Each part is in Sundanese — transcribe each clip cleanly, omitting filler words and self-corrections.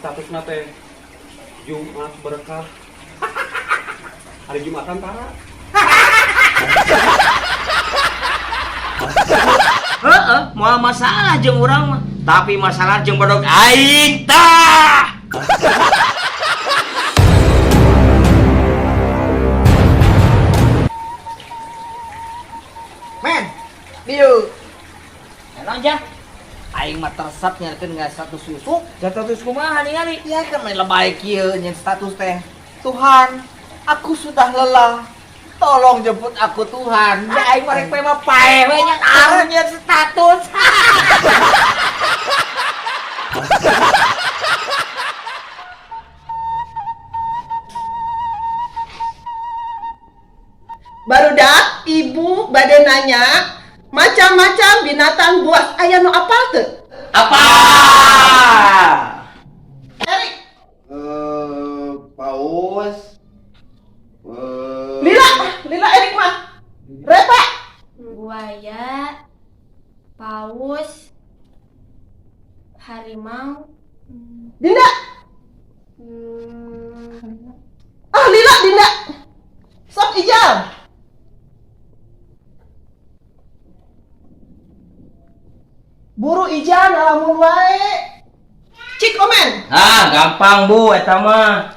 Statusna teh Jumat berkah. Hari Jumatan tara. Heeh, moal masalah jeung urang mah. Tapi masalah jeung bodog aing tah. Men, dieu. Enak aja. Aing mah tersat nyarikeun nggak status Yusuf. Status kumaha ningali? Ya kan main lebay kieu nyen status teh. Tuhan, aku sudah lelah. Tolong jemput aku Tuhan. Ya aing mah rek mah paeh we nya taruh nyen status. Barudak, ibu bade nanya, macam-macam binatang buas aya nu apal teu? Apa? Erik, Paus. Lila, Lila Erik mah. Repa, Buaya, paus, harimau, Dinda. Ah, Lila, Dinda. Sok Ijal. Buru Ijal ngalamun wae. Cik Omen. Ah, gampang Bu eta mah.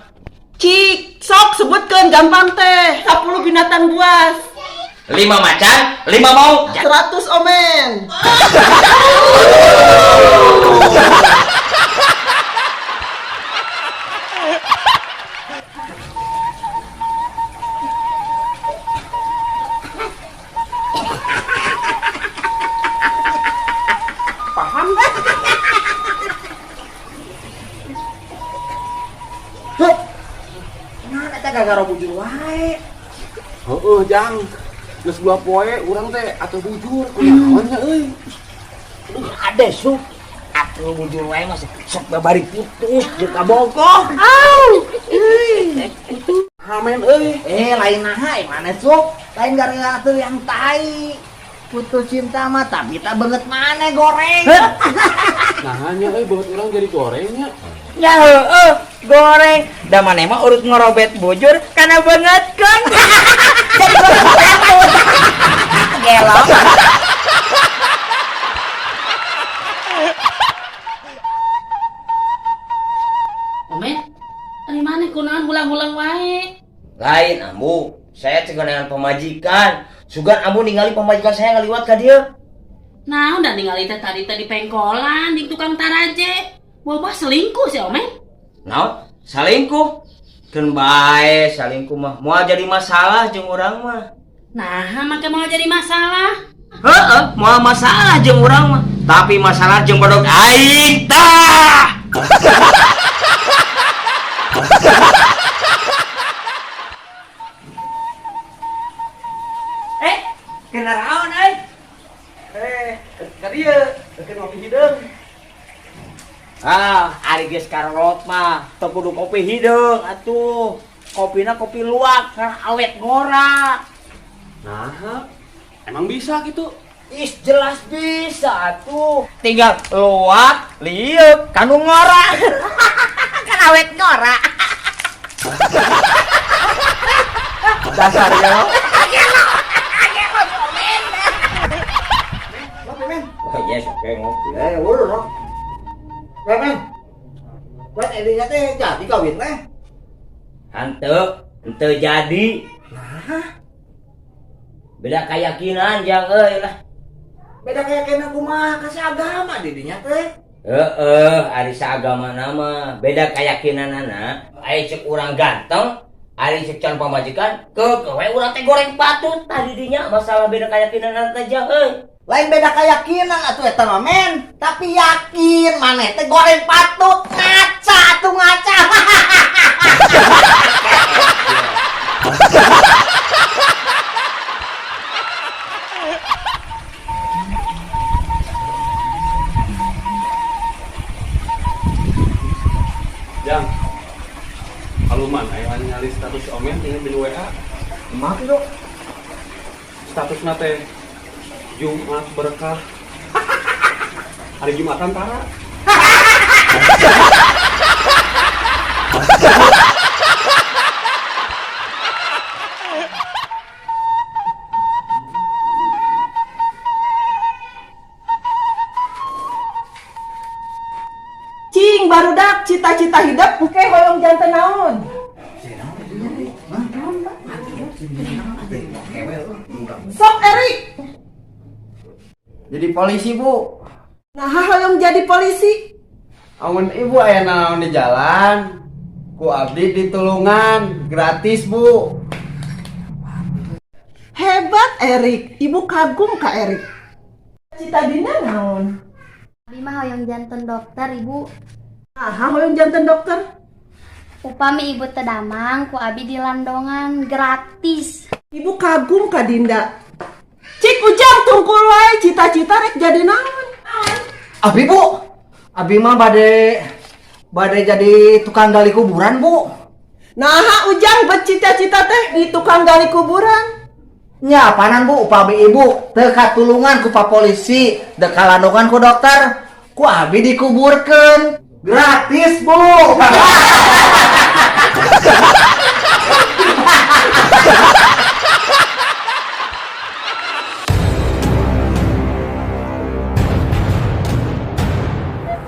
Cik, sok sebutkeun gampang teh. 10 binatang buas. 5 macan, 5 mau. 100 Omen. Paham? Hup. Nah, eta gara-gara bujur wae. Heeh, Jang. Geus 2 poe urang teh atuh bujur kunaon nya euy. Ade sup. Atuh bujur wae mah sok babari putus jeung kabogoh. Hamen euy. Lain naha mana sup? Lain gara-gara tuh yang tai. Putus cinta mah tapi tak banget mana goreng. Nah, nya euy beungeut urang jadi gorengnya. Ya heeh, goreng. Da maneh mah urut ngorobet bujur kana beungeut kan. Jadi goreng patut. Gelo. Omen, ari maneh kunaon hulang-hulang wae? Lain ambu, saya cegah dengan pemajikan. Sugan ambu ningali pemajikan saya ngaliwat ka dieu. Nah, udah ningali teh tadi teh di pengkolan di tukang taraje. Boba selingkuh si Omen. Naon? Salingkuh? Keun bae salingkuh mah. Moal jadi masalah jeung urang mah. Nah, make moal jadi masalah. Heeh, moal masalah jeung urang mah. Tapi masalah jeung bodog aing tah. Kena raon euy. Ka dieu, keur ngopi hideung. Ah, ari geus karolot mah teu kudu kopi hideung atuh. Kopina kopi luwak karena awet ngora. Nah, emang bisa gitu? Is jelas bisa atuh. Tinggal luwak, lieup, kanu ngora. Kan awet ngora. Dasar ya. Ngopi men. Oh yes, oke ngopi. Udah dong. Men. Buat edinya teh jadi kawin teh. Hanteu, henteu jadi. Nah, beda keyakinan jang euy lah. Beda keyakinan kumaha kasih agama didinya teh. Heeh, ari saagama nama beda keyakinanana. Ari cek urang ganteng, ari cek calon pamajikan, keukeuh we urang teh goreng patut tah didinya masalah beda keyakinan teh jang euy. Lain beda keyakinan atuh eta mah men, tapi yakin maneh teh goreng patut ngaca atuh ngaca. Jang, haluman aya ningali status Omen tinggal di WA. Kumaha kitu? Statusna teh Jumat berkah. Hari Jumatan tara. barudak cita-cita hidup engke hoyong janten naon? Sok, Erik. Jadi polisi, Bu. Nah, hoyong jadi polisi? Amun ibu aya naon di jalan, ku abdi ditulungan gratis, Bu. Hebat, Erik, Ibu kagum ka Erik. Cita Dina naon? Abi mah hoyong janten dokter, Ibu. Nah, hoyong janten dokter? Upami ibu teu damang, ku abi dilandongan gratis. Ibu kagum ka Dinda. Cik, Ujang tungkul wae, cita-cita rek jadi naon? Abi, Bu. Abi mah bade bade jadi tukang gali kuburan, Bu. Nah, Ujang bercita-cita teh di tukang gali kuburan? Nya apanan, Bu, upami ibu teu katulungan ku pak polisi, teu kalandongan ku dokter, ku abi dikuburkeun gratis, Bu.